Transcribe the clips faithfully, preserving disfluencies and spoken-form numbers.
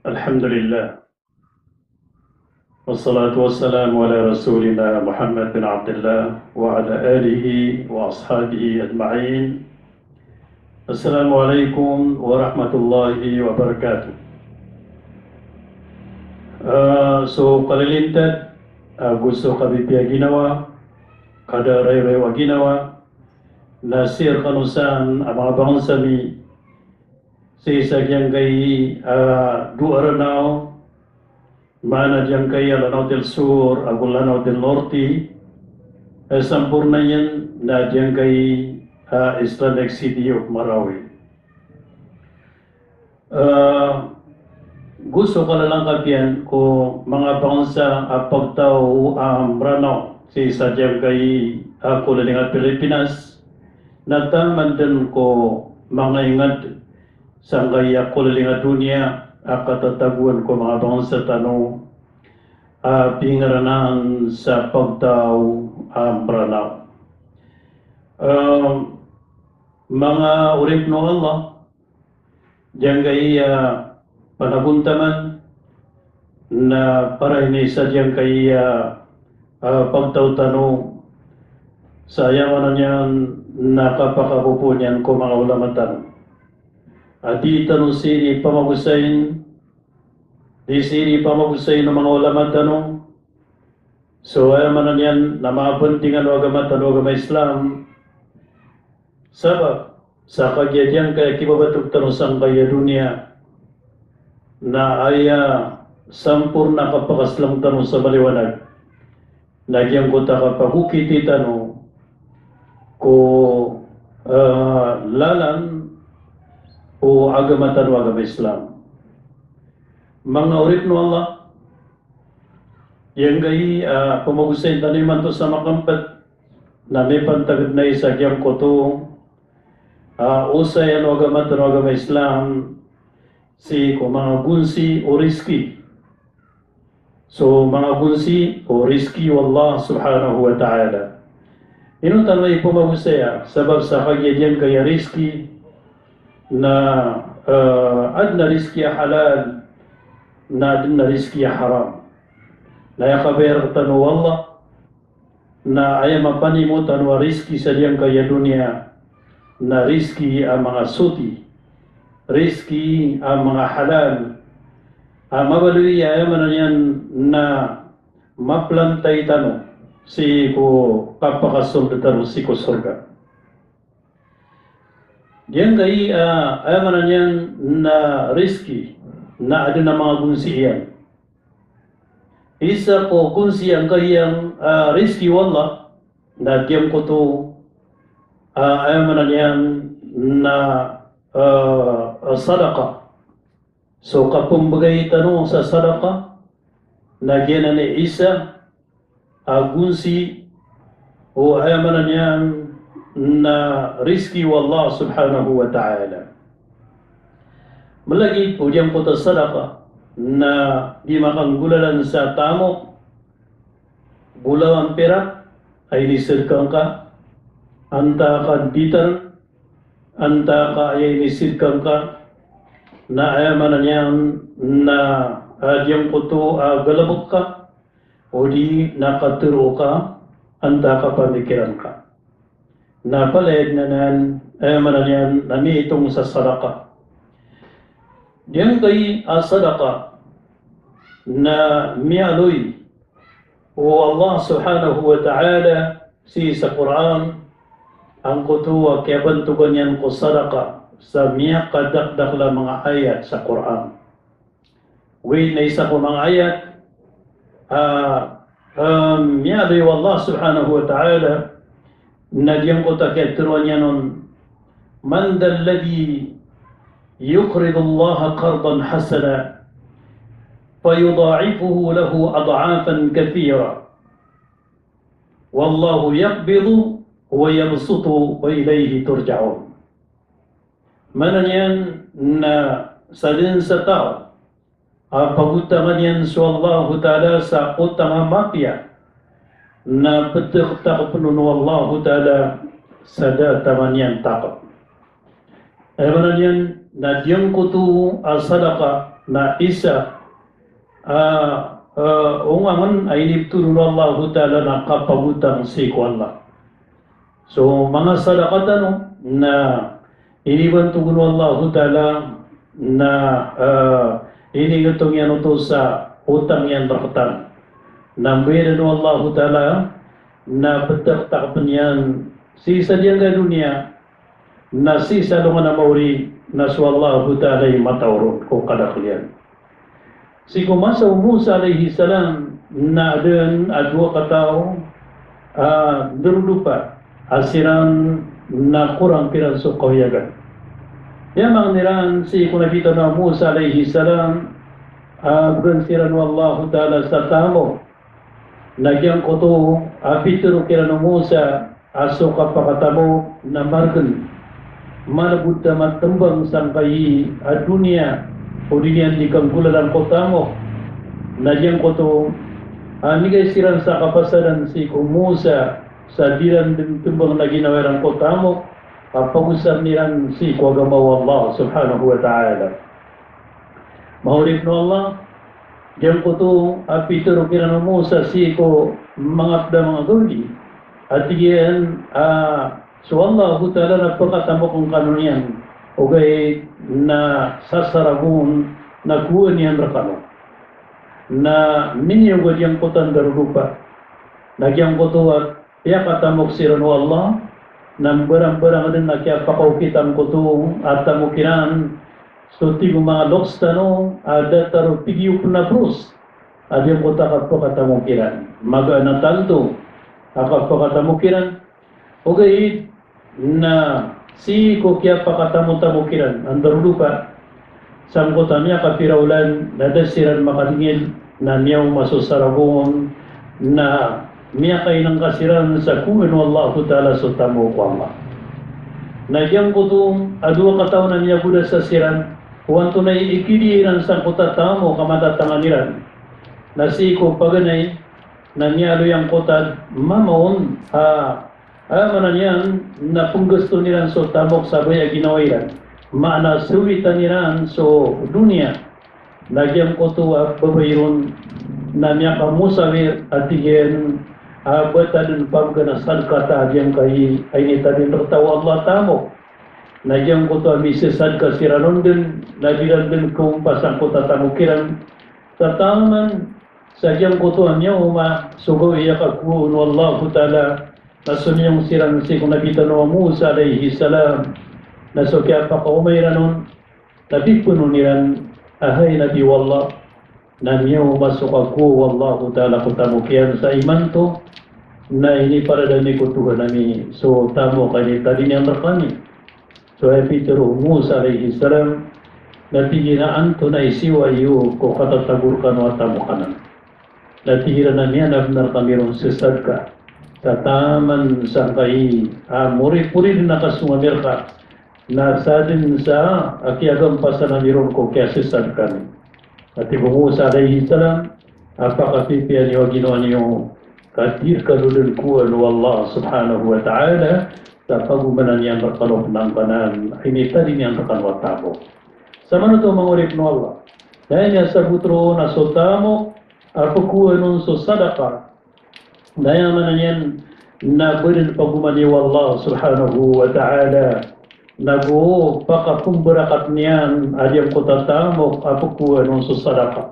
Alhamdulillah. Wassalatu wassalamu ala rasulina Muhammad bin Abdillah wa ala alihi wa ashabihi ajma'in. Assalamu alaikum warahmatullahi wabarakatuh. Ah, so kalilintad, ah, ago so kapipiya ginawa, kada rayo-rayo a ginawa, na sii rkano san a manga bangsa mi, sii sa giyangkai a, ah, dowa a Ranaw, maana giyangkai a Lanao del Sur ago Lanao del Norte, eh, samporna iyan na giyangkai a, ah, Islamic City of Marawi. Ah, go so kalalangkap iyan ko manga bangsa a pagtaw a Mranaw sii sa giyangkai a, ah, kolaling a Pilipinas, na taman dn ko manga ingd sangkai a kolaling a doniya a katatagoan ko manga bangsa tano a pingranan sa pagtaw a Mranaw. Ah, manga oripn o Allah, giyangkai a, ah, panagontaman na para ini sa giyangkai a, ah, ah, pagtaw tano sa aya maana niyan na kapakapopoon iyan ko manga ulama tano. A di tano sii pamagosayin, di sii pamagosayin o manga ulama tano. So aya maana niyan na mapntingan o agama tano a agama Islam. Sabap sa kagiya giyangkai a kibabatog tano sangkai a doniya na aya samporna a kapakaslang tano sa maliwanag na giyangkoto a kapagokiti tano ko, ah, lalan o agama tano a agama Islam. Manga oripn o Allah, giyangkai a, ah, pamagosayin tano imanto sa makmpt na mipantag dn aya sa giyangkoto a, ah, osayan o agama tano a agama Islam sii ko manga gonsi o rizki. So manga gonsi o rizki o Allah subhanahu wa ta'ala. Ino tano ipamagosaya, sabap sa kagiya giyangkai a rizki na, eh, adn a rizki a halal, na adn a rizki a haram. Na aya kabayar tano o Allah, na aya mapanimo tano a rizki sa giyangkai a doniya na rizki a manga soti, rizki a manga halal, a mabaloy a aya maana niyan na maplantay tano sii ko kapakasold tano sii ko sorga. Giyangkai a, ah, aya maana niyan na rizki na adn a manga gonsi iyan. Isa ko gonsi angkaya, ah, rizki o Allah na giyangkoto, ah, aya maana niyan na, ah, sadaqa. So kapmbgay tano sa sadaqa na giyanan i isa a gonsi o aya maana niyan na rizki o Allah subhanahu wa ta'ala. Mlagid o giyangkoto a sadaqa na di makanggolalan sa tamok, golawan pirak a inisidka ngka, antaa ka diter, antaa ka aya inisidka ngka, na aya maana niyan na, ah, giyangkoto a galbk ka, odi na katharo ka, antaa ka pamikiran ka. Na palaya dn anan, aya maana niyan na miitong sa sadaqa. Giyangkai a sadaqa na miyaaloy o Allah subhanahu wa ta'ala sii sa Qur'an, angkoto a kiyabantogan iyan ko sadaqa sa miyakadakdakl a manga ayat sa Qur'an. Oway, na isa ko manga ayat, ah, ah, miyaaloy o Allah subhanahu wa ta'ala, na giyangkoto a kiyatharoa niyan on, "Man dhal ladhi yuqridullaha qardan hasana, fayudha'ifahu lahu ad'afan kathira, wallahu yaqbidu wa yabsutu wa ilayhi turja'un." Maana niyan na sadn sa taw a pagotangan iyan so Allahu Ta'ala sa otang a mapiya, na pthaktakpn on o Allahu Ta'ala sa da taman iyan takp. Aya maana niyan na giyangkoto a sadaka na isa a, a, ongangen a inibtho ron o Allahu Ta'ala na kapagotang sii ko Allah. So manga sadaka tano na inibantog o Allahu Ta'ala na, a, initong iyan oto sa otang iyan rektano. Na mbayadan o Allahu Ta'ala na ptakatakpen iyan sii sa giyangkai a doniya na sii sa alongan a maori na so Allahu Ta'ala i mataw ron ko kadakl iyan. Sii ko masa o Musa alayhis salam na adn a dowa kataw a ndarodopa a siran na korang kiran so kawiyagan. Aya maana niran sii ko Nabi tano a Musa alayhis salam a bgan siran o Allahu Ta'ala sa tamok. Na giyangkoto a pitharo kiran o Musa a so kapakatamok na margn. Malbod a matmbang sangkai a doniya, o di niyan di kanggolalan ko tamok. Na giyangkoto a migay siran sa kapasadan sii ko Musa sa di ran dn tmbang na ginawa iran ko tamok, a pagosarn iran sii ko agama o Allah subhanahu wa ta'ala. Manga oripn o Allah, giyangkoto a pitharo kiran o Musa sii ko manga pd a manga gawii a tig iyan a so Allahu Ta'ala na pkatamokn kano niyan, ogaid na sasaragon na kowaan iyan rkano. Na miniyoga giyangkoto a ndarodopa. Na giyangkoto a piyakatamok siran o Allah, na mbarangbarang dn a kiyapakaokit angkoto a tamok iran so tig o manga loks tano a datar o tig iyo pn a pros a giyangkoto a kapakatamok iran. Magaan a tanto a kapakatamok iran. Ogaid na sii ko kiyapakatamoktamok iran a ndarodopa, sangkoto a miyakapira olan na da siran makadingil, na miyaoma so saragon, na miyakainengka siran sa kowaan o Allahu Ta'ala so tamok o Allah. Na giyangkoto a dowa kataw na miyagoda sa siran o antonaa i kidiya iran sangkoto a tamok a matatangan iran. Na sii ko paganay na miyaaloy angkoto a mama on a, a, maana niyan na pnggaston iran so tamok sa baya a ginawa iran. Maana sawitan iran so doniya. Na giyangkoto a babay ron na miyakamosawir a tig iyan a ba ta dn pabgan a sadka ta a giyangkai a initadin rkta o Allah a tamok. Na giyangkoto a misasadka siran on dn na di ran dn kaompa sangkoto a tamok iran. Sa taman sa giyangkoto a miyaoma so gawii a kakowa on o Allahu Ta'ala, na somiyong siran sii ko Nabi tano a Musa alayhis salam, na so kiyapakaoma iran on na piphanon iran a hay Nabi o Allah, na miyaoma so kakowa o Allahu Ta'ala ko tamok iyan sa imanto, na iniparada ami ko Tohan ami so tamok a initadin iyan rkami. So aya pitharo o Musa alayhis salam na tig iyan a antonaa i siyowa iyo ko katatago rkano a tamok anan. Na tig iran a miyanabnar kami ron sa sadka. Sa taman sangkai a moriporid na kasong ami rka na sadn sa a kiyagampasan ami ron ko kiyasasadka ami. Na tig o Musa alayhis salam a pakapipiya niyo a ginawa niyo ka di rkano dn kowaan o Allah subhanahu wa ta'ala sa pagomanan iyan rkano pn angkanan a initadin iyan rkano a tamok. Sa maana oto manga oripn o Allah na aya miyasabot ron a so tamok a pkowaan on so sadaka. Na aya maana niyan na ba dn pagomani o Allah subhanahu wa ta'ala, nago pakapmbarakatn iyan a giyangkoto a tamok a pkowaan on so sadaka.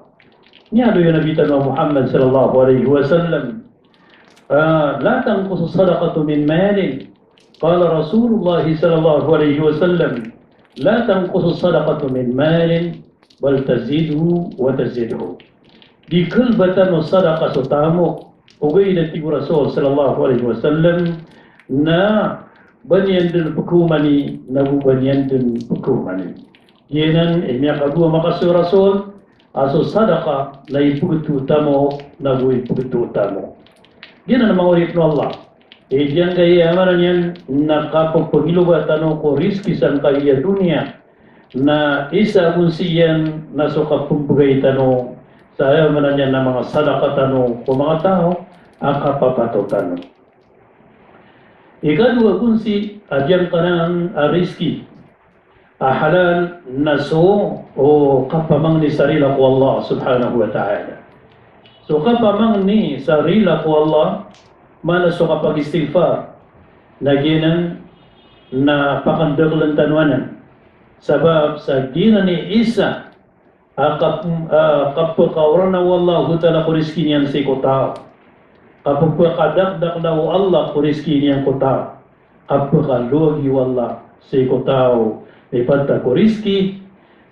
Miyaaloy o Nabi tano a Muhammad sallallahu alayhi wasallam, a, la tanqusu sadaqatu min malin. Qala Rasulullah sallallahu alayhi wasallam, la tanqusu sadaqatu min malin, bal tazidu wa tazidu. Di kalbatan o sadaka so tamok, ogaid na tig o Rasul sallallahu alayhi wasallam na ba niyan dn pkhaomani, nago ba niyan dn pkhaomani. Giyanan i miyakadowa a makasoy o Rasul a so sadaka na ipgto o tamok, nago ipgto o tamok. Giyanan manga oripn o Allah. I giyangkaya maana niyan na kapphangilowaan tano ko rizki sangkaya doniya. Na isa ago sii iyan na so kapmbgay tano sa aya maana niyan na manga sadaka tano ko manga taw a kapapatot tano. Ikadowa ago sii a giyangkanan a rizki. a halal na so, o, kapamangni sa rila ko Allah subhanahu wa ta'ala. So kapamangni sa rila ko Allah, maana so kapag-istighfar, na giyanan na pakandaklan tano anan. Sabap sa giyanan i isa a kap-, a kapakaorana o Allahu Ta'ala ko rizki niyan sii ko taw. Kapakadakdakla o Allah ko rizki niyan ko taw. Kapakalogi o Allah sii ko taw mipantag ko rizki.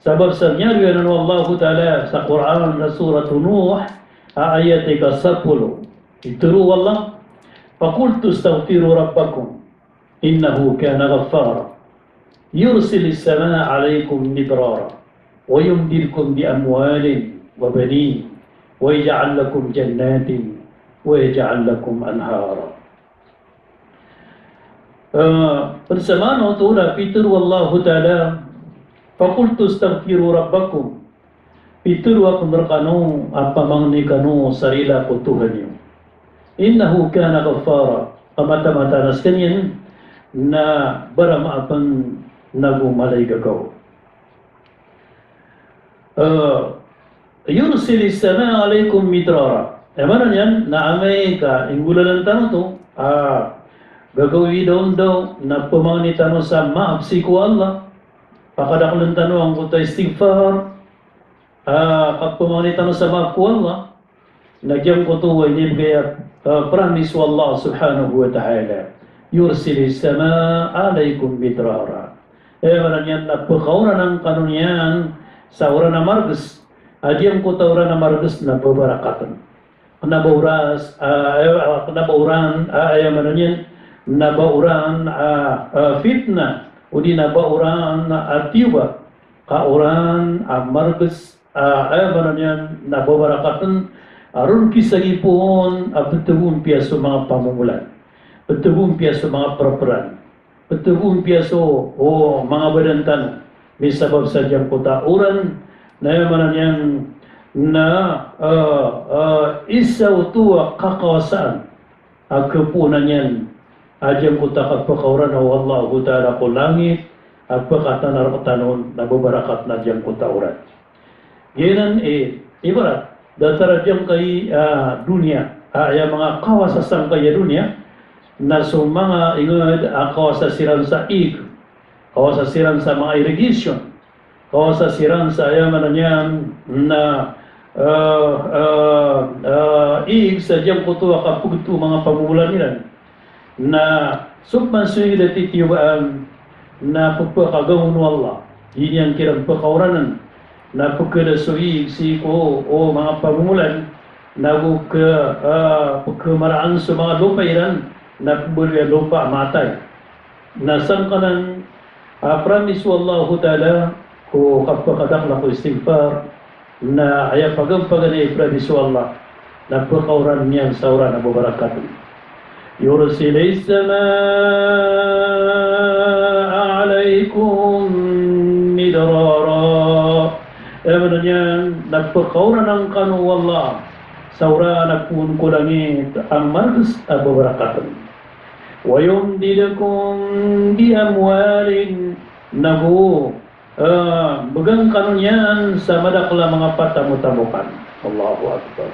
Sabap sa miyaaloy anan o Allahu Ta'ala sa Qur'an, sa Surat Nuh, a ayat ika sapolo. Pitharo o Allah, "Faqultu astaghfiru rabbakum, innahu kana ghaffara, yursilis samaa alaykum midrara, wa yumdidkum bi amwalin wa banin, wa yaj'al lakum jannatin, wa yaj'al lakum anhara." Eh, pd sa maana oto na pitharo o Allahu Ta'ala, "Faqultu astaghfiru rabbakum." Pitharo akn rkano a pamangni kano sa rila ko Tohan iyo. "Innahu kana ghaffara." Ka mataan-mataan a skaniyan na baramaapn nago mala i gagaw. Eh, "Yursilis samaa alaykum midrara." Aya maana niyan na amay ka inggolalan tano oto a gagawii daondaw na pamangni tano sa maap sii ko Allah. Pakadakln tano angkoto a istighfar, a kapamangni tano sa maap ko Allah. Na giyangkoto a inibgay a, a, promise o Allah subhanahu wa ta'ala. "Yursilis samaa alaykum midrara." Aya maana niyan na pkaoranan kano niyan sa oran a margs. A giyangkoto a oran a margs na babarakatn. Kna ba oras, a, aya, a, kna ba oran, a, aya maana niyan, na ba oran, a, a, fitna, odi na ba oran, a, tiyoba, ka oran, a, margs, a, aya maana niyan, na babarakatn, a, ron kisagipoon, a, ptgompiya so manga pamomolan. Ptgompiya so manga prpran. Ptgompiya so, o, manga badan tano. Misabap sa giyangkoto a oran, na aya maana niyan na, a, a, isa oto a kakawasaan a kapoonan iyan a giyangkoto a kapakaorana o Allahu Ta'ala ko langit, a pkatana rktano on na babarakat na giyangkoto a oran. Giyanan i ibarat, datar a giyangkai a doniya, a, aya manga kawasa sangkai a doniya, na so manga ingd a kawasa siran sa ig, kawasa siran sa manga irrigation, kawasa siran sa aya maana niyan na, a, a, a, ig sa giyangkoto a kapgto o manga pamomolan iran. Na so pman so ig a titiyobaan na pphakagawn o Allah. Di niyan kiran pkaoranan. Na pkhada so ig sii ko, o, manga pamomolan. Na go ka, a, pkhamaraan so manga lopa iran. Na pmbaloy a lopa a matay. Na sangkanan a promise o Allahu Ta'ala ko kapakadakl ko istighfar, na aya pagampagan i promise o Allah, na pkaoran iyan sa oran a babarakat. Yursilis samaa alaykum midrara. Aya maana niyan, na pkaoranan kano o Allah sa oran a poon ko langit a margs a babarakat. Wa yumdidkum bi amwalin, nago, eh, bgan kano niyan sa madakl a manga patamotamokan. Allahu Akbar.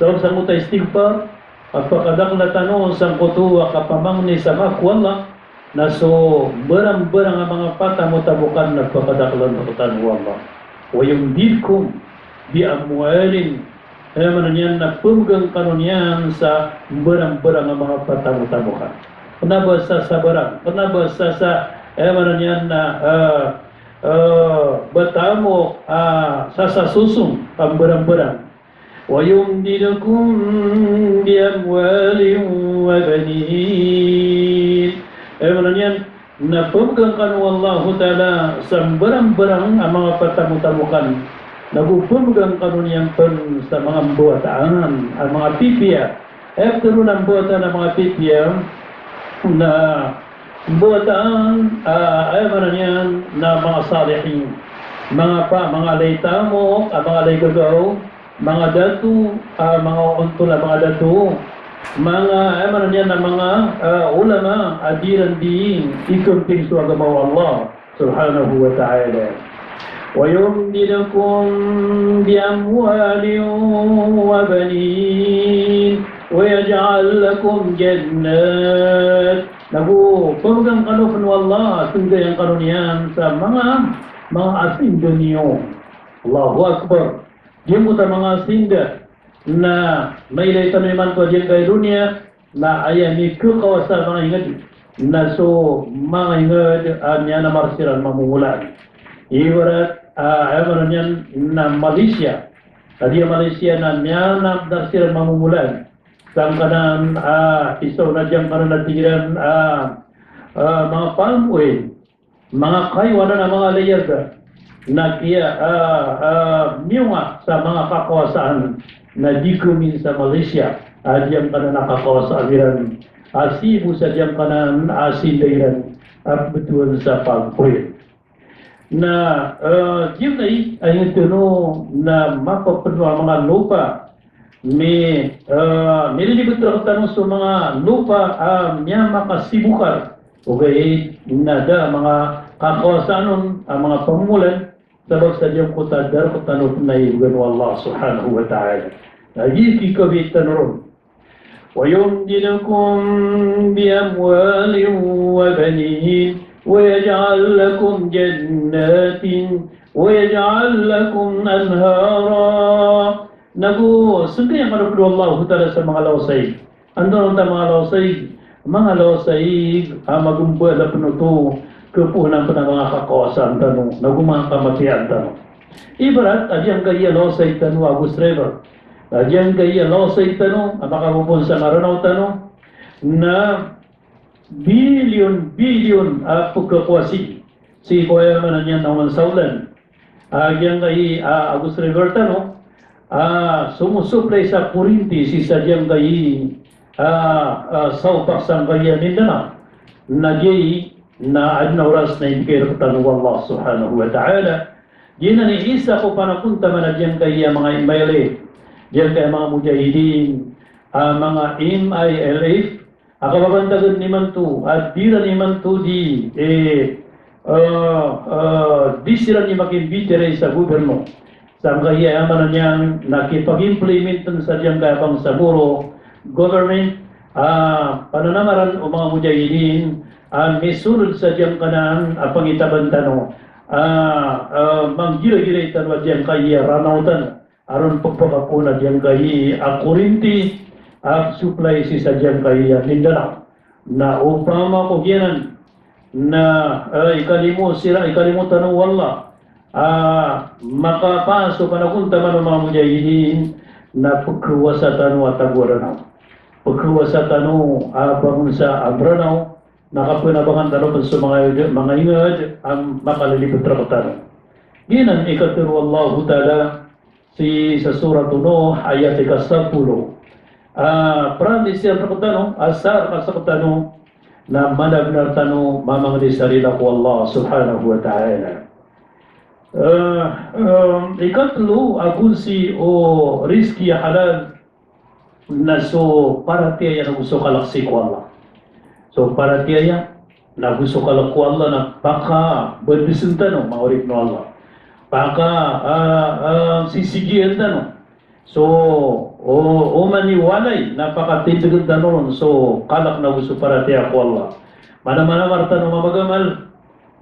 Sabap sangkoto a istighfar, a pakadakl tano sangkoto a kapamangni sa maap ko Allah, na so mbarangbarang a manga patamotamokan na pakadaklan rktano o Allah. Wa yumdidkum bi amwalin, aya maana niyan na pmbgan kano niyan sa mbarangbarang a manga patamotamokan. Kna ba sa sabarang, kna ba sa sa, aya maana niyan na, eh, eh, ba tamok, a, sa sa sosong a mbarangbarang. Wa yumdidkum bi amwalin wa banin. Aya maana niyan, na pmbgan kano o Allahu Ta'ala sa mbarangbarang a manga patamotamokan. Nago pmbgan kano niyan pn sa manga mbawataan a manga pipiya. Aya ptharoon a mbawataan a manga pipiya na mbawataan, a, aya maana niyan na manga salihin. Manga pa, manga alay tamok, a, manga alay gagaw, manga dato, a, manga ontol a manga dato, manga, aya maana niyan na manga, a, ulama a di iran di ikamping so agama o Allah. Subhanahu wa Ta'ala. Wa yumdidkum bi amwalin wa banin wa yaj'al lakum jannat. Nago pmbgan kano pn o Allah, snggayan kano niyan sa manga, manga asinda niyo. Allahu Akbar. Giyangkoto a manga asinda na mailay tano imanto a giyangkai a doniya, na aya mikakawasa a manga ingd, na so manga ingd a miyanamar siran mamomolaan. Ibarat a, aya maana niyan na Malaysia. Kagiya Malaysia na miyanamar siran mamomolaan. Sangkanan a, isa on a giyangkanan a tig iran a, a, manga palm oil. Manga kayo anan a manga layer da. Na kiya, a, a, miyonga sa manga kakawasaan na di kmin sa Malaysia a giyangkanan a kakawasaan iran a sii bo sa giyangkanan a sinda iran a pmbtowan sa palm oil. Na, a, giyangkai a ingd tano na mapapno a manga lopa mi, a, mililibet rktano so manga lopa a miyamakasibokar. Ogaid na da a manga kakawasaan on a manga pamomolan, sabap sa giyangkoto a da rktano pn a ibgan o Allah Subhanahu wa Ta'ala. Na giya i kikabit tano ron. Wa yumdidkum bi amwalin wa banin wa yaj'al lakum jannatin wa yaj'al lakum anhara. Nago snggayan kano pd o Allahu Ta'ala sa manga lawasayg. Antonaa manga lawasayg? Manga lawasayg a magmbala pn oto, kapohanan pn a manga kakawasaan tano, nago manga kamatiyaan tano. Ibarat a giyangkai a lawasayg tano a Agus River. A giyangkai a lawasayg tano a makapopoon sa Ranaw tano, na bilyon-bilyon a pkhakowa sii, sii ko aya maana niyan na oman sa olan. A giyangkai a Agus River tano a somosupply sa korinti sii sa giyangkai a, a, sawpak sangkai a Mindanao. Na giya na adn a oras na inibgay rktano o Allah Subhanahu wa Ta'ala. Giyanan i isa ko panagontaman a giyangkai a manga M I L F, giyangkai a manga mujahidin, a manga M I L F, a kababantagan imanto a di ran imanto di, e, e, e, di siran i makimbitiyarai sa gobyerno. Sangkai a aya maana niyan na kipag-implement sa giyangkai a bangsa Moro government a pananamaran o manga mujahidin a misolod sa giyangkanan a pangitaban tano a, a, manggiragiray tano a giyangkai a Ranaw tano a ron pphakapoon a giyangkai a korinti a supply sii sa giyangkai a Mindanao. Na opama ko giyanan na, e, ikalimo siran, ikalimo tano o Allah a makapas o panagontaman o manga mujahidin, na pkhawasa tano a tago a Ranaw. Pkhawasa tano a bangonsa a Ranaw, na kapanabangan tano pn so manga, manga ingd a makalilibet rktano. Giyanan i katharo o Allahu Ta'ala sii sa Surat Nuh, ayat ika sapolo. A, promise iyan rktano, asar ka sktano, na manabnar tano mamangni sa rila ko Allah Subhanahu wa Ta'ala. A, a, ikatlo a gonsi o rizki a halal, na so paratiyaya nago so kalk sii ko Allah. So paratiyaya nago so kalk ko Allah na pakabadasn tano, manga oripn o Allah. Paka, a, a, sisigian tano. So, o, oman i walay na pakatindgn tano ron so kalk nago so paratiyaya ko Allah. Mana, manamar tano mamagamal,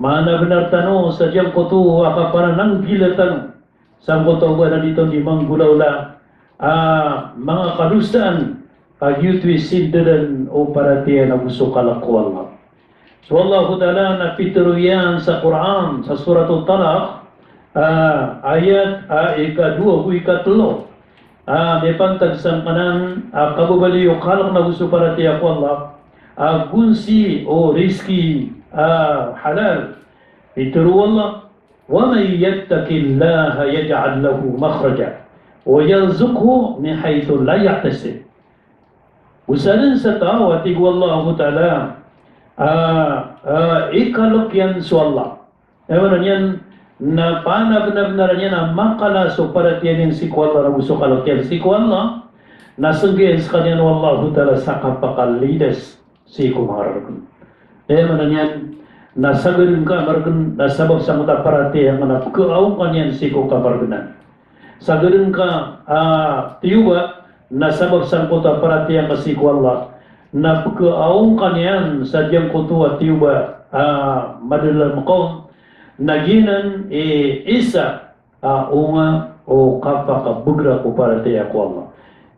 manabnar tano sa giyangkoto a kapanananggila tano sangkoto a ba na di tano di manggolawla a manga kadosaan, ka giyoto i sindadan o paratiyaya nago so kalk ko Allah. So Allahu Ta'ala na pitharo iyan sa Qur'an, sa Surat At-Talaq, a, ayat a ikadowa ago ikatlo, a mipantag sangkanan a kababaloy o kalk nago so paratiyaya ko Allah, a gonsi o rizki a halal. Pitharo o Allah, "Wa man yattaqillaha yaj'al lahu makhraja wa yarzuqhu min haythu la yahtasib." Osaden sa taw a tig o Allahu Ta'ala a, a, ikalk iyan so Allah. Aya maana niyan na panabnabnar iyan a makala so paratiyaya niyan sii ko Allah, nago so kalk iyan sii ko Allah, na snggayan skaniyan o Allahu Ta'ala sa kapakalidas sii ko manga rargn. Aya maana niyan na sagadn ka margn na sabap sangkoto a paratiyaya ngka na pkhaawng ka niyan sii ko kamargnan. Sagadn ka, ah, tiyoba na sabap sangkoto a paratiyaya ngka sii ko Allah na pkhaawng ka niyan sa giyangkoto a tiyoba, ah, madalm ka on. Na giyanan i isa a onga o kapakabgra ko paratiyaya ko Allah.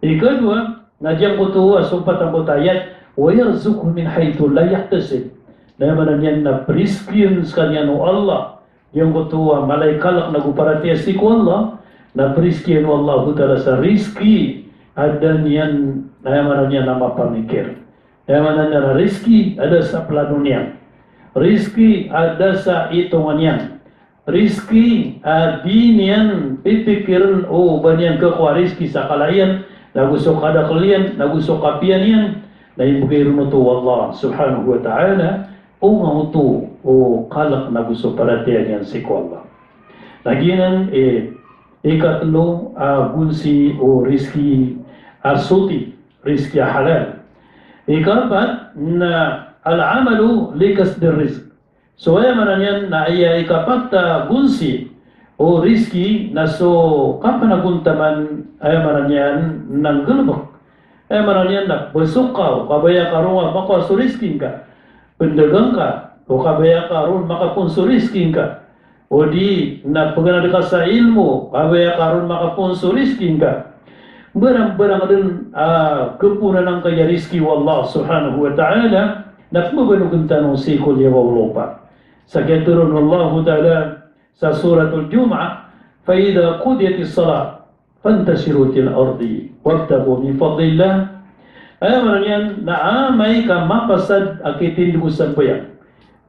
Ikadowa, na giyangkoto a sompatan ko ayat, "Wa yarzuqhu min haythu la yahtasib." Na aya maana niyan na prizkiyan skaniyan o Allah giyangkoto a mala i kalk nago paratiyaya sii ko Allah, na prizkiyan o Allahu Ta'ala sa rizki a da niyan, na aya maana niyan na mapamikir. Aya maana niyan na rizki a da sa plano niyan. Rizki a da sa itongan iyan. Rizki a di niyan pipikirn o ba niyan khakowa a rizki sa kala iyan, nago so kadakl iyan, nago so kapiya niyan, na imbgay ron oto o Allah subhanahu wa ta'ala, onga oto o kalk nago so paratiyaya niyan sii ko Allah. Na giyanan i ikatlo a gonsi o rizki a soti, rizki a halal. Ikapat na al-amalu li kasbi rizq. So aya maana niyan na aya ikapat a gonsi o rizki na so kapanagontaman, aya maana niyan na nggalbk. Aya maana niyan na psoka o kabaya ka ron a makowa so rizki ngka. Pndagang ka o kabaya ka ron makapoon so rizki ngka. O di na pganad ka sa ilmo, kabaya ka ron makapoon so rizki ngka. Mbarang-barang dn a kapoonan angkaya rizki o Allah subhanahu wa ta'ala, na pmbabanogn tano sii ko liyawaw o lopa. Sa kiyatharoa o Allahu Ta'ala sa Suratul Jumu'ah, "Fa idha qudiyatis salah, fantashiru fil ardi wabtaghu min fadlillah." Aya maana niyan na amay ka mapasad a kitindg o sambayang,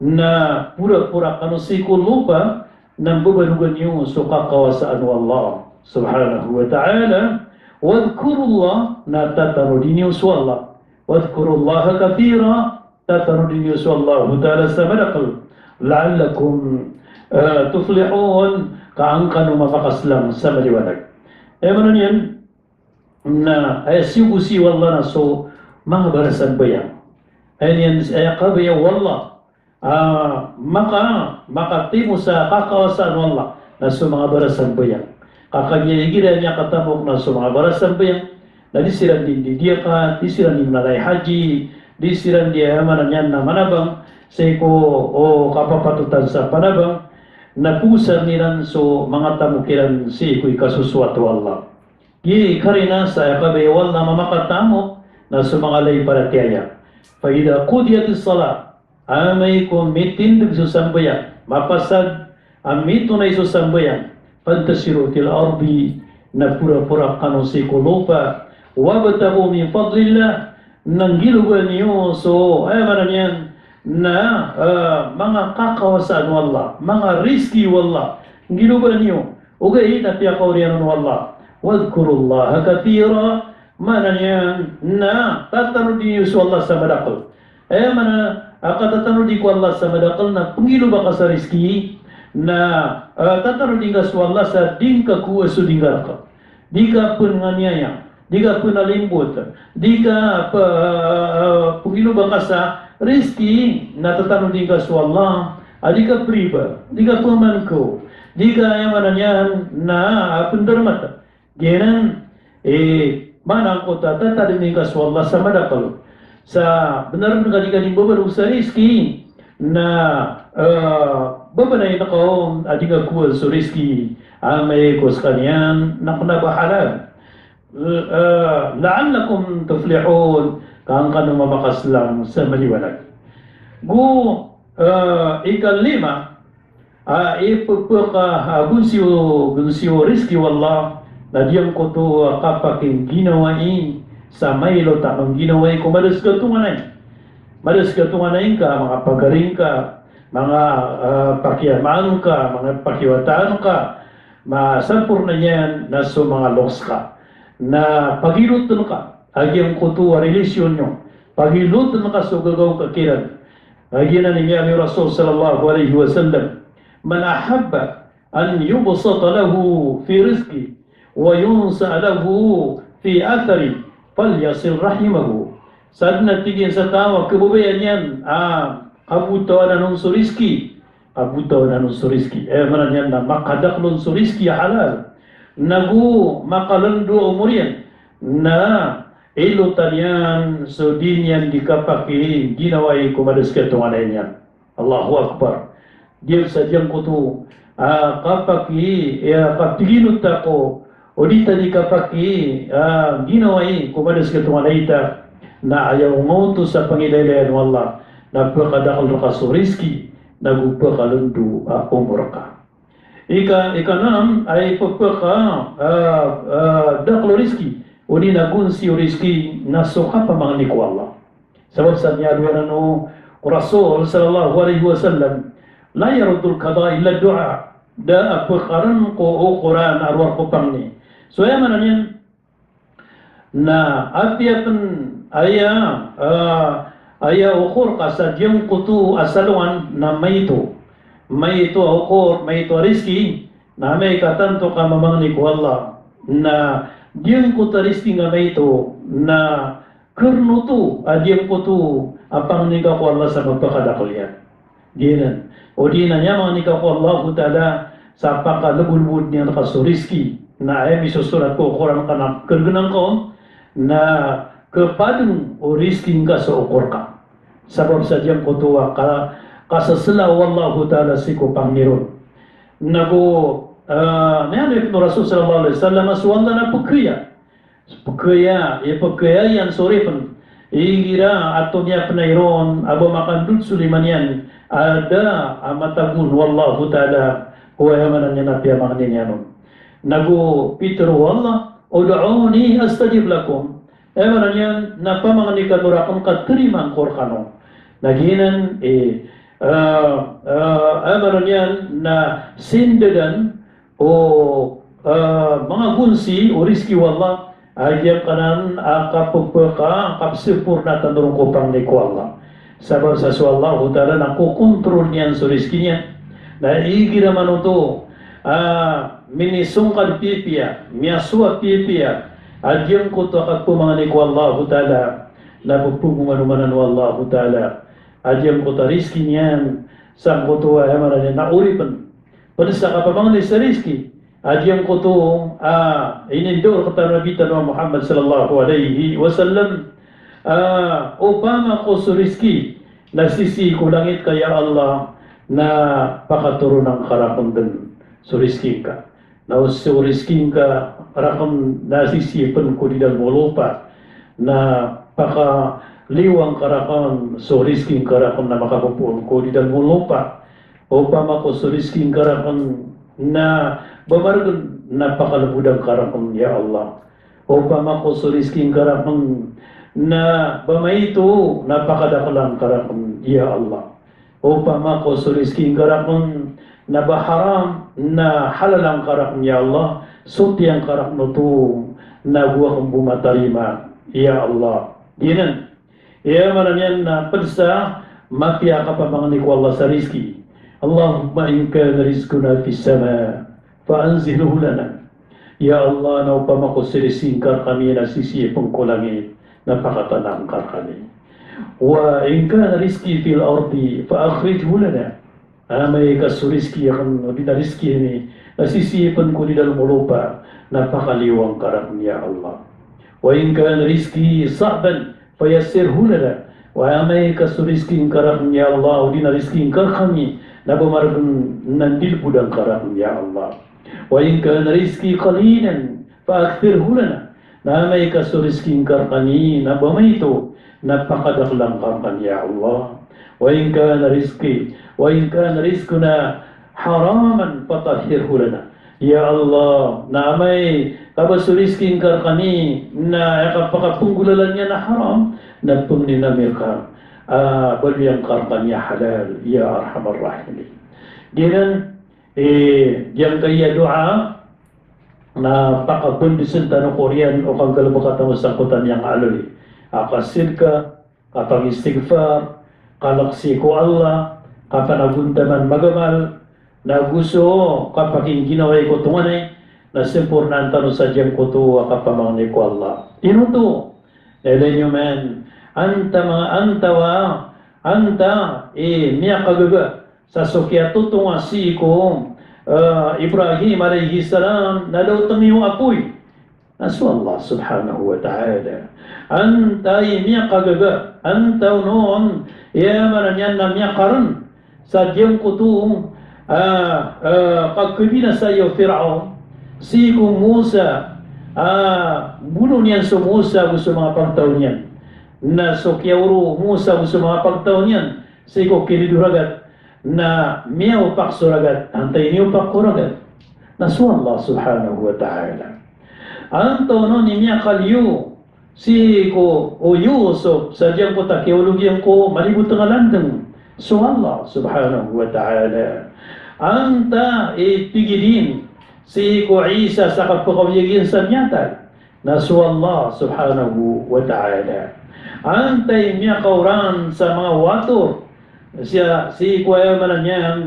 na porapora kano sii ko lopa, na mbabanogan iyo so kakawasaan o Allah subhanahu wa ta'ala. Wadhkurullah, na tatanodi niyo so Allah. Wadhkurullaha kathira, tatanodi niyo so Allahu Ta'ala sa madakl. La'allakum, eh, tuflihun, ka an kano mamakaslang sa maliwanag. Aya maana niyan na aya siyogo sii o Allah na so manga barasambayang. Aya niyan, aya kabaya o Allah ah, maka, makatimo sa kakawasaan o Allah na so manga barasambayang. Ka kagiya igira a miyakatamok na so manga barasambayang, na di siran dii ndiyakat, di siran dii mlalay haji, di siran dii, aya maana niyan na manabang sii ko, o, kapapatotan sa panabang, na pogosarn iran so manga tamok iran sii ko ikasosoat o Allah. Giya i karina sa aya kabaya o Allah na mamakatamok na so manga lay paratiyaya. Fa idha qudiyatis salah, amay ko mitindg so sambayang, mapasad a mitonay so sambayang, fantashiru fil ardi, na porapora kano sii ko lopa, wabtaghu min fadlillah, na nggiloba niyo so, aya maana niyan na, eh, manga kakawasaan o Allah, manga rizki o Allah, nggiloba niyo. Ogaid na piyakaoriyan on o Allah. Wadhkurullaha kathira, maana niyan na tatanodi niyo so Allah sa madakl. Aya maana a katatanodi ko Allah sa madakl na pnggiloba ka sa rizki, na, eh, tatanodi ngka so Allah sa di ngka kowa so di ngka rk. Di ka pn nganiyaya, di ka pn alimbot, di ka p-, eh, pnggiloba ka sa rizki, na tatanodi ngka so Allah a di ka priba, di ka pmangko, di ka, aya maana niyan na, ah, pndarmat. Giyanan i maana angkoto a tatanodi ngka so Allah sa madakl. Sa bnar dn ka di ka dii mbabanog sa rizki, na, eh, babanayin ka on a di ngka kowa so rizki amay ko skaniyan na kna ba halal. Eh, la'allakum tuflihun, ka an kano mamakaslang sa maliwanag. Go, eh, ikalima, a, ipphaka, a, gonsi o, gonsi o rizki o Allah, na giyangkoto a kapakingginawai sa mailot a mangginawai ko mada ska tonganay. Mada ska tonganay ngka, manga pagari ngka, manga, a, pakiyamaan ka, manga pakiwataan ka, masamporna iyan na so manga loks ka. Na pagilotn ka a giyangkoto a relasyon iyo. Pagilotn ka so gagaw ka kiran. Lagid anan i miyaaloy o Rasul sallallahu alaihi wasallam, "Man ahabba an yubsata lahu fi rizqihi wa yunsa'a lahu fi atharihi, falyasil rahimahu." Sadn a tig iyan sa taw a khababayaan iyan a kabotawan on so rizki, kabotawan on so rizki. Aya maana niyan na makadakl on so rizki a halal, nago makalndo a omor iyan, na ilotan iyan so di niyan di kapakiginawai ko mada sii ko tonganay niyan. Allahu Akbar. Giya sa giyangkoto a kapaki, iya, kapiginota ko o di ta di kapaki, a, ginawai ko mada sii ko tonganay ta, na aya ongoto sa pangilaylayan o Allah na pkadakl rka so rizki, nago pkalndo a omor ka. Ika, ika nam ay pepeka, a, a, dakl o rizki, odi na gonsi o rizki na so kapamangni ko Allah. Sabap sa miyadowa anan o Rasul sallallahu alaihi wasallam, "La yaruddul qada illa du'a." Da a pekaren ko okoran a rowar ko pangni. So aya maana niyan, na apiya pen aya, a, aya okor ka sa giyangkoto a salongan na maito. Maito a okor, maito a rizki, na amay ka tanto ka mamangni ko Allah. Na giyangkoto a rizki nga maito, na kernoto a giyangkoto a pangni ka ko Allah sa mapakadakl iyan. Giyanan. Odi na miyamangni ka ko Allahu Ta'ala sa pakalebodlebod iyan rka so rizki. Na aya misosorat ko Qur'an ka na kergenan ka on, na kepadeng o rizki ngka so okor ka. Sabap sa giyangkoto a ka, kasesela o Allahu Ta'ala sii ko pangni ron. Nago, a, miyaaloy o Rasul sallallahu alaihi wasallam, so Allah na pekeya. Pekeya, ipekeyai iyan so oripen. Igira ato miyapnay ron a ba makandod so lima niyan a da a matagon o Allahu Ta'ala ko aya maana niyan a piyamangni niyan on. Nago pitharo o Allah, "Ud'uni astajib lakum." Aya maana niyan na pamangni kano raken ka tarimaan ko rekano. Na giyanan, e, a, a, aya maana niyan na sindadan o, a, manga gonsi o rizki o Allah, a giyangkanan a kapepeka, kapsempurnaan tano ron ko pangni ko Allah. Sabap sa so Allahu Ta'ala na kokontrol iyan so rizki niyan. Na igira manoto a minisongkad pipiya, miyasowa pipiya a giyangkoto a kapemangni ko Allahu Ta'ala, na pepegoman o maana o Allahu Ta'ala a giyangkoto a rizki niyan sangkoto a aya maana niyan na oripen. Ped sa kapamangni sa rizki a giyangkoto a inindao rektano o Nabi tano a Muhammad sallallahu alaihi wasallam, a, opama ko so rizki na sisii ko langit ka, ya Allah, na pakatoronan ka raken den so rizki ngka. Na o so rizki ngka raken na sisii pen ko di dalem o lopa, na pakaliwang ka raken so rizki ngka raken na makapopoon ko di dalem o lopa. Opama ko so rizki ngka raken na ba maregen, na pakalebodan ka raken, ya Allah. Opama ko so rizki ngka raken na ba maito, na pakadakelan ka raken, ya Allah. Opama ko so rizki ngka raken na ba haram, na halalan ka raken, ya Allah. Sotiyan ka raken oto, na go aken bo matarima, ya Allah. Giyanan. Aya maana niyan na ped sa mapiya a kapamangni ko Allah sa rizki. Allahumma in kana rizquna fis sama, fa anzilhu lana. Ya Allah, na opama ko so rizki ngka rekami na sisii pen ko langit, na pakatanaan ka rekami. Wa in kana rizqi fil ardi, fa akhrijhu lana. Amay ka so rizki aken, odi na rizki ami, na sisii pen ko di dalem o lopa, na pakaliwang ka raken, ya Allah. Wa in kana rizqi sa'ban, fa yassirhu lana. Wa amay ka so rizki ngka raken, ya Allah, odi na rizki ngka rekami, na ba maregen, na ndilebodan ka raken, ya Allah. Wa in kana rizqi qalilan, fa akthirhu lana. Na amay ka so rizki ngka rekami na ba maito, na pakadakelan ka rekami, ya Allah. Wa in kana rizqi, wa in kana rizquna haraman, fatahhirhu lana. Ya Allah, na amay ka ba so rizki ngka rekami na aya kapakapenggolalan iyan na haram, na pengnin ami reka a baloy angka rekami a halal, ya arhamar rahimin. Giyanan, e, giyangkaya doa, na pakabendisen tano ko oriyan o kanggalebeka tano sangkoto a miyangaloy a kasidka, kapangistighfar, kalek sii ko Allah, kapanagontaman magamal, na go so kapakiginawai ko tonganay, na sempornaan tano sa giyangkoto a kapamangni ko Allah. Ino oto? Ilay niyo man, antawaa, antawaa Antaa i miyakagaga sa so kiyatotonga sii ko, eh, Ibrahim alayhis salam na da oto niyo apoy? Na so Allah subhanahu wa ta'ala. Antaa i miyakagaga, antaa on i aya maana niyan na miyakarn sa giyangkoto a, a, kagkabinasai o Firaun sii ko Musa, a, bonoon iyan so Musa ago so manga pagtaw niyan. Na so kiyaoro o Musa ago so manga pagtaw niyan sii ko kinido ragat, na miyaopak so ragat, antaa i niyopak ko ragat? Na so Allah subhanahu wa ta'ala. Antaa on i miyakaliyo sii ko o Yusuf sa giyangkoto a kiyaolog iyan ko malibotng a landng? So Allah subhanahu wa ta'ala. Antaa i pigidin sii ko Isa sa kapkawiyag iyan sa miyatay? Na so Allah subhanahu wa ta'ala. Antaa i miyakaoran sa manga wator sii, sii ko aya maana niyan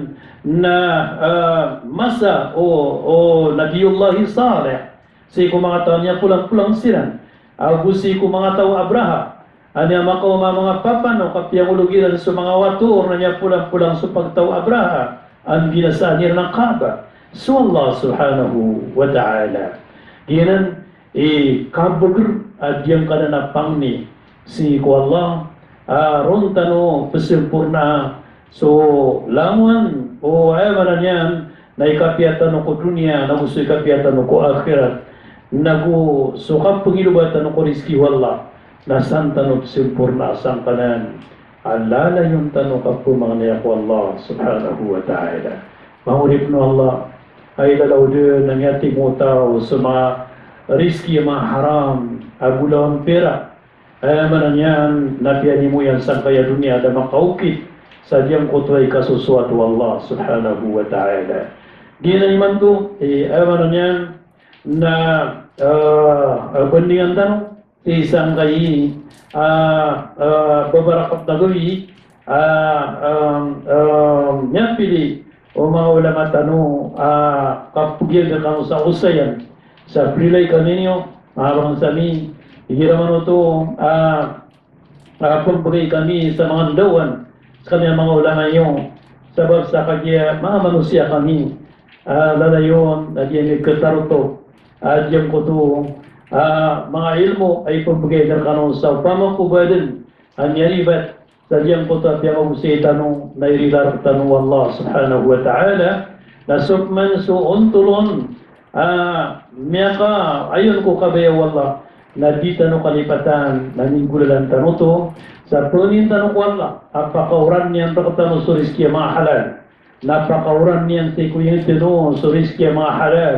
na, ah, masa o, o Nabiyullahi Salih sii ko manga taw a miyapolang-polang siran, ago sii ko manga taw o Abraha a miyamakaoma a manga papano ka piyangolog iran so manga wator na miyapolang-polang so pagtaw o Abraha a mbinasaan iran a Kaaba? So Allah subhanahu wa ta'ala. Giyanan i kabagr a giyangkanan a pangni sii ko Allah, a ron tano pzampornaa so langon o aya maana niyan na ikapiya tano ko doniya, nago so ikapiya tano ko akhirat, nago so kapngiloba tano ko rizki o Allah, na san tano pzampornaa sangkanan a lalayon tano kapmangnia ko Allah subhanahu wa ta'ala. Manga oripn o Allah, a ilalaw dn a miyatimo o taw so manga rizki a manga haram, ago lawan pirak, aya maana niyan na piyanimo iyan sangkaya doniya a da makaokit sa giyangkoto a ikasosoat o Allah subhanahu wa ta'ala. Giyanan imanto i, aya maana niyan na, ah, bandingan tano sii sangkai a, ah, babarakat a gawii a, ah, ah, miyapili o manga ulama tano a kapgiyag kano sa osayan sa prilay kami niyo, manga bangsa mi, igira man oto a, a, pmbgay kami sa manga ndawan skami a manga ulama iyo, sabap sa kagiya manga manosiya kami a lalayon a di ami khatarotop a giyangkoto a manga ilmo a ipmbgay dn rkano sa opama ko ba dn a miyaribat sa giyangkoto a piyamagosay tano na irila rktano o Allah subhanahu wa ta'ala. Na so pman so ontol on a miyakaayon ko kabaya o Allah na di tano kalipatan na minggolalan tano oto sa pangnin tano ko Allah a pakaoran iyan rktano so rizki a manga halal. Na pakaoran iyan sii ko ingd tano so rizki a manga halal,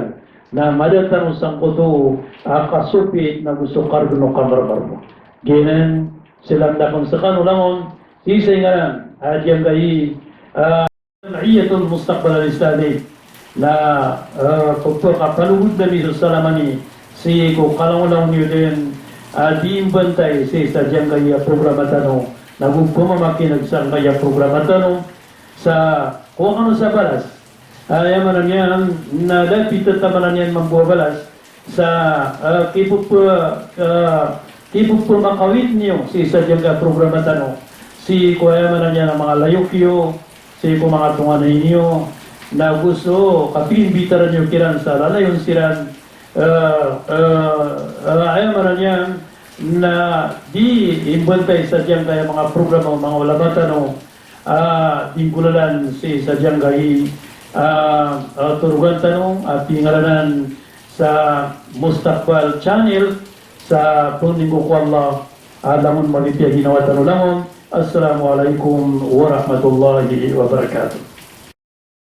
na mada tano sangkoto a kasopit nago so kargn o kamarmarmo. Giyanan, sii langon skano langon sii sa ingaran a giyangkai a Jam'iyatul Mustaqbal Al-Islami, na, eh, pphakapanogod ami so salam ami sii ko kalangolangon iyo dn a di mbantay sii sa giyangkai a programa tano, nago pphamakin'g sangkai a programa tano, sa kowa kano sa balas. Ah, aya maana niyan na da pithamanan iyan mambo a balas sa, ah, kipop-, ah, kipophamakawit niyo sii sa giyangkai a programa tano sii ko aya maana niyan a manga layok iyo, sii ko manga tonganay niyo, nago so kapimbitaran iyo kiran sa lalayon siran, ah, ah, ah, aya maana niyan na di imbantay sa giyangkai a manga programa o manga ulama tano a di nggolalan sii sa giyangkai a, ah, torogan tano a pingaranan sa Mustaqbal Channel sa pangnin ko Allah a langon mapipiya ginawa tano langon. Assalamu alaikum warahmatullahi wabarakatuh.